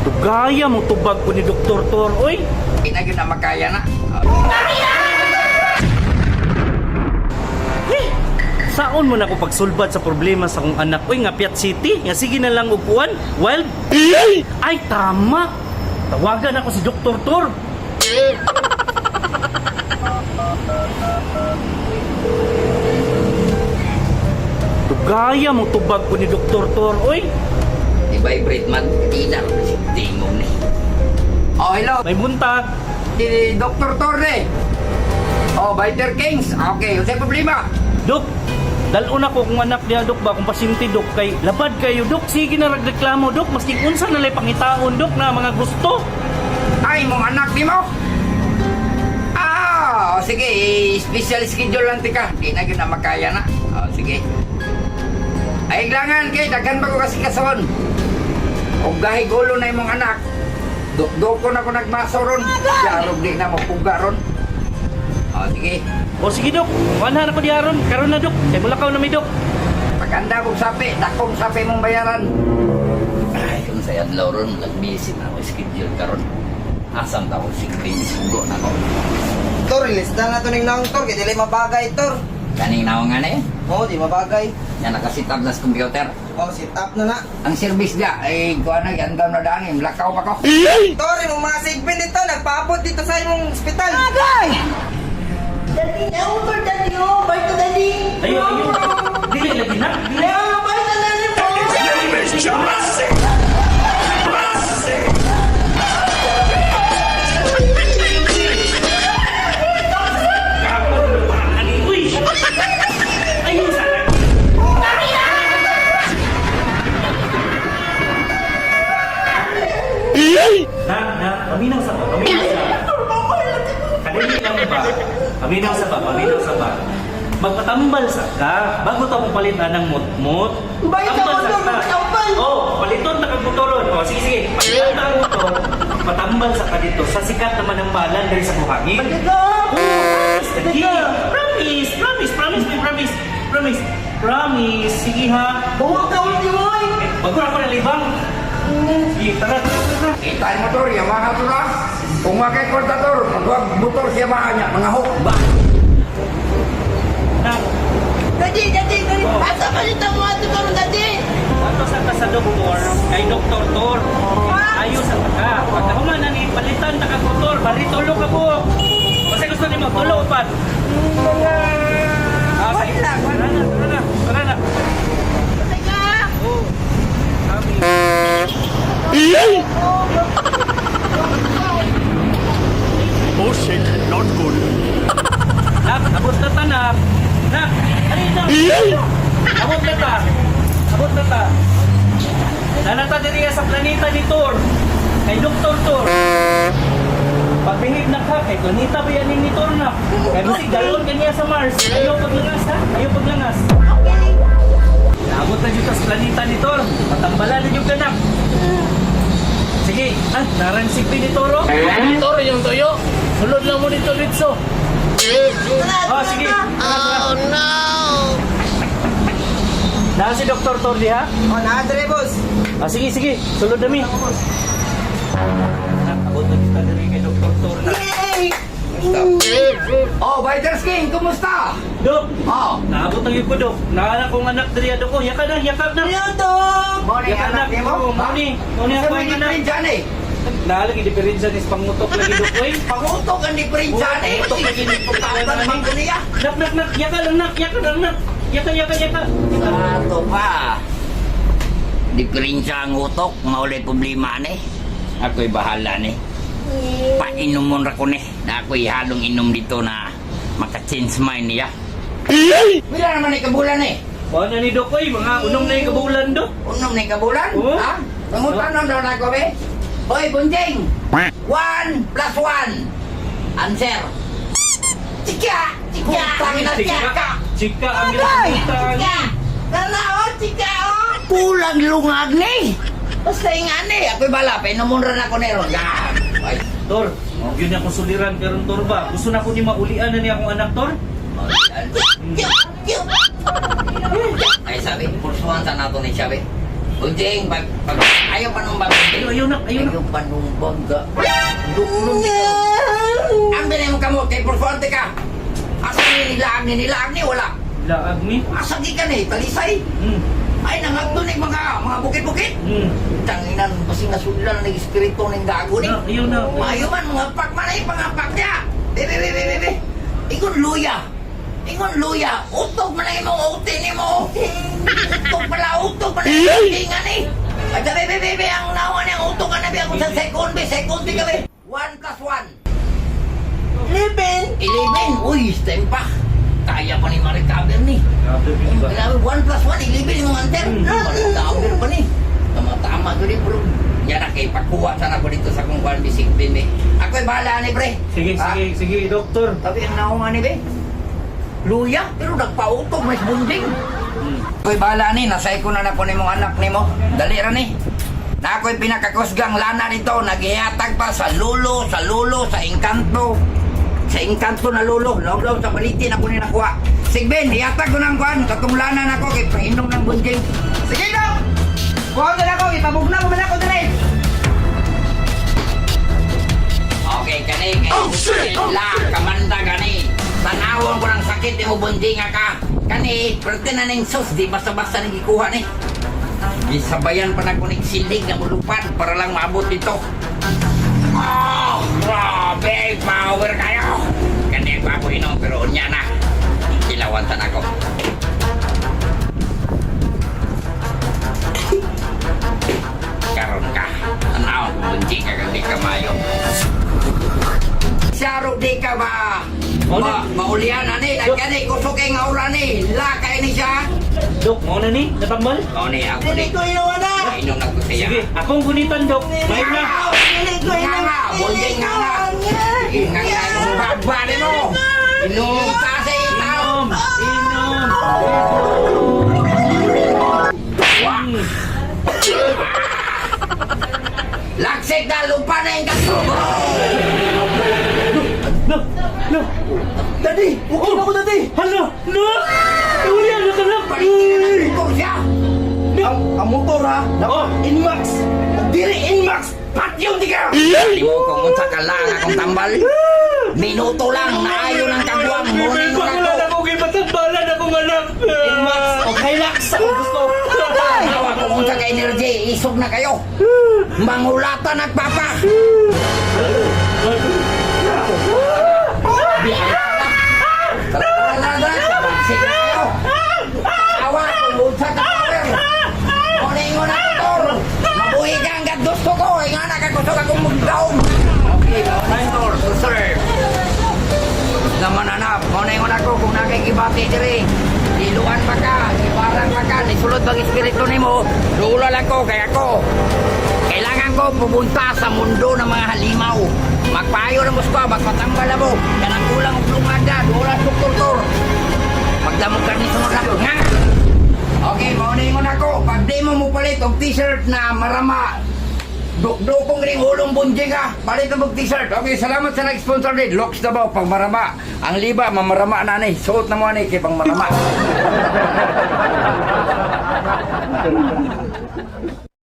Dugaya mo tubag ko ni Dr. Tor, oy. Di na gyud na makaya na. Eh, saon mo na ako pagsulbad sa problema sa akong anak, oy, nga Piat City, nga sige na lang og kuan, wild. Ay, tama. Tawagan ako si Dr. Tor. Dugaya mo tubag ko ni Dr. Tor, oy. Di vibrate man, di na rin si tingog ni. Oh, hello. May buntag. Si Dr. Torre. Oh, Biter Kings. Okay, unsay problema? Dok, dalon ako kung anak niya, Dok, ba, kung pasyente, Dok, kay labad kayo, Dok, sige na nagreklamo, Dok, maski unsa na lay pangitaon, Dok, na mga gusto. Ay, mong anak ni mo? Ah, oh, sige, special schedule lang tika. Di na gyud na makaya na. Oh, sige. Ay, glangan kay daghan pa ko kasi kason. Og gahi gulo na imong anak. Dukdoko na ko nagmaso ron. Jarog di na mapuga ron. Oh, sige. O sige, Dok, wanhan ako diha ron, karon na, Dok, kay mulakaw na mi, Dok. Paganda kong sapi, dakong sapi mong bayaran. Ay, kung sa adlaw ron, nag-busy na ako schedule karon. Asam ta ko sige, sugo na ko. Tor, release na to ning naong tor, kay dili mabagay tor. Kaning naong nga na eh. Oo, di mabagay. Yan nakasitab na sa computer. Oh, sit up na na. Ang service niya, ay kuha na, gandam na daan, eh, lakaw pa ko. Tor, imong mga sigbin dito, nagpaabot dito sa imong ospital. Agay! Dali na, over dali oh! Barto dali! Ayo, ayo. Dili lagi na, dili. Ayaw, barto dali po! Ani, uy. Ayo sana. Na, na, paminaw sa ba, paminaw sa. Kanini lang ba? Paminaw sa ba, paminaw sa ba. Magpatambal sa ka bago ta mo palitan ng mutmut. Bayad Tambal ako sa doon, ka. magtambal. Oh, paliton na kag motoron. Oh, sige sige. Palitan na ang motor. Patambal sa ka dito. Sa sikat naman ang balan diri sa buhangin. Pagdaga! Oh, promise, promise, promise, promise, promise, promise, promise. Sige ha. Bawa ka ulit mo eh! Eh, bago na ako nalibang. Sige, tara, tara, tara. Kita ang motor, Yamaha to na. Kung wakay kwarta tor, magwag motor si Yamaha niya, mga hook ba? Na, Dali, dali, dali! Oh. Asa pa dito mo ato karon dali? ato sa ka sa doktor, kay Doktor Tor. Ayo sa ka. Pagka human na ni palitan na kag motor, bari tulo ka buok. Kasi gusto nimo tulo upat. Ah, sige. Tara na, tara na, tara na. Teka! Oh. Kami. Oh shit, not good. Nak, abot na ta, nak. Nak, ali na. Abot na ta. Abot na ta. Nanata diri sa planeta ni Thor. Kay Dr. Thor. Pagbihib na ka, kay planeta ba yan ni Thor na? Kay musig dalon kaniya sa Mars. Ayaw paglangas ha? Ayaw paglangas. Okay! Naabot na dito sa planeta ni Thor. Patambalan na yung kanak. Sige, ah, naran si ni Toro. Toro yung tuyo. Sulod lang mo dito, Litso. Tara, Oh, sige. Oh, no! Naa si Dr. Thor diha? Oh, naadre boss. Ah, sige, sige. Sulod na mi. Nak, abot na kita diri kay Dr. Thor na. Yay! Oh, Biters King, kumusta? Dok, Oh, naabot na gyud ko, Dok. Naa na kong anak diri Dok. Oh, yaka na, yakap na. Ayaw, Dok! mo ni Yaka anak na. ni mo? Oh, mo ni. Mo ni Sa ako may ang anak. diferensya ni. Naa lagi diferensya ni sa pangutok lagi, Dok. Oy. Pangutok ang diferensya ni. Pangutok lagi ni Pagkatan man ko niya. Nak, nak, nak. Yaka lang, nak. Yaka lang, nak. Yaka, yaka, yaka. Ato pa. Diferensya ang utok, maulay problema ni. Ako'y bahala ni. Painom ra ko ni. Na ako'y halong inom dito na maka-change mind niya. Pila naman ni kabulan eh. Wala na ni Dok, oy. Mga unom na yung kabulan, Dok. Unom ni kabulan? Oo. Ha? Pangutan daw na ko be. Hoy, Bunjing! 1 + 1. Answer. Chika! Chika! Putang ina, chika! Chika ang ginagawa. Chika! Tara, oh! Chika, oh! Kulang lungag ni! Basta nga ni. Ako'y bala, painomon ra na ko ni ron. Yan. Ay, Tor, yun akong suliran karon Tor ba? Gusto na ko ni maulian na ni akong anak Tor. ay sabi, pulsuhan sa nato ni sabi. Bunjing, pag, pag, ayaw panumbag. Ayaw, ayaw na, ayaw na. Ayaw panumbag. Duklon ka. Ang binay mo kamo, kay Porfonte ka. Asa ni nilaag ni nilaag ni wala. Laag ni. Asa gi ka ni, talisay. Ay, nangagdo ni mga bukit-bukit. Tanginan, kasi nasudlan ng espiritu ng gago ni. Na, ayaw na. Maayo man, mga pak man ay pangapak niya. Bebe, bebe, bebe, be. Ingon luya. Ingon luya. Utog man ang imong uti ni mo. Utog pala, utog pala. Hindi nga ni. At bebe, bebe, be, ang nawa niya, ang utog ka na, be. Ako sa second, be, second, be, ka, be. 1 + 1. 11. 11. Uy, time pa. Kaya pa ni ma-recover ni. Grabe, ba? Grabe, 1 + 1, 11 yung answer. Ma-recover pa ni. Tama-tama ko ni, bro. Yan na kay pakuha sana ko dito sa kung kwan bisig bin eh. Ako'y bahala ni, pre. Sige, Ha? sige, sige, doktor. Sabi ang naunga ni, be. Luya, pero nagpautog, may bunding. Ako'y bahala ni, nasay ko na na ko ni mong anak ni mo. Dali ra ni. Na ako'y pinakakusgang lana dito, naghihatag pa sa lulo, sa lulo, sa engkanto. Sa engkanto na lulo, loob-loob sa balitin ako ni nakuha. Sigbin, hihatag ko ng kuan, katong lana na ko, kay pahinom ng bunjing. Sige, Dok! Kuha na lang ako, ipabugna mo man ako dire. Okay, kani, kay oh, shit! Oh, La, kamanda kani. Tanawon ko ng sakit ni mo bunjing ka. Kani, perte na ning sus, di basta-basta nang gikuha ni. Gisabayan pa na ko ning silig na mulupan para lang maabot dito. Oh, grabe, power kayo. Kani pa ako inom, pero unya na. Kilawan tan ako. Karon ka. Tanaw, bunjing ka kang di ka mayo. Saro di ka ba? Mao Ma, na. maulian ani, nagkani kusog kay nga ura ni. La kay ni siya. Dok, mao na ni, natambal. Mao ni ako Dili ni. ko inom, anak. Inom na ko siya. Sige, akong gunitan, dok. May na. Dili ko Nga inom. nga, bunjing nga nga. Sige, nga nga imong baba nimo. Inom ta sa itaw. Inom, inom. Wa. Laksik na lupa na yung kaso. No, no. Daddy, okay na ako, Daddy. Hala, no. Ulian na ka lang. Palitin na ng motor siya. Ang motor ha, Oh. Inmax. Ug diri Inmax, patyon di ka. Limo kung unsa ka lang akong tambal. Minuto lang naayo ng kagwang morning Wala na na ko. akong ipatambalan akong anak. Inmax, og Hilux ako gusto. Tanawa kung unsa ka energy, isog na kayo. Mangulata nagpapa. Tara, tara, tara, Sige kayo. Awa kung unsa ka power. Morning na motor. Mabuhi ka hanggang gusto ko. Ay nga nakakusog akong magdaong. Okay, morning tor, to serve. Naman anak, morning na ko kung nakikibati diri. Iluan pa ka, ibarang pa ka, nisulod bang espiritu nimo, dulo lang ko, kaya ko. Kailangan ko pupunta sa mundo ng mga halimaw. Magpayo na mo sa magpatambal na mo. Kanang kulang og lungada, dulo struktur. Magdamog karni sa mga nga. Okay, maunin mo na ko. Pag di mo mo palit og t-shirt na marama, dukdukong ring ulong bunjing ha. Palit na og t-shirt. Okay, salamat sa nag-sponsor din. Locks na ba pang marama. Ang liba, mamarama na ni. Suot na mo ani kay pang marama.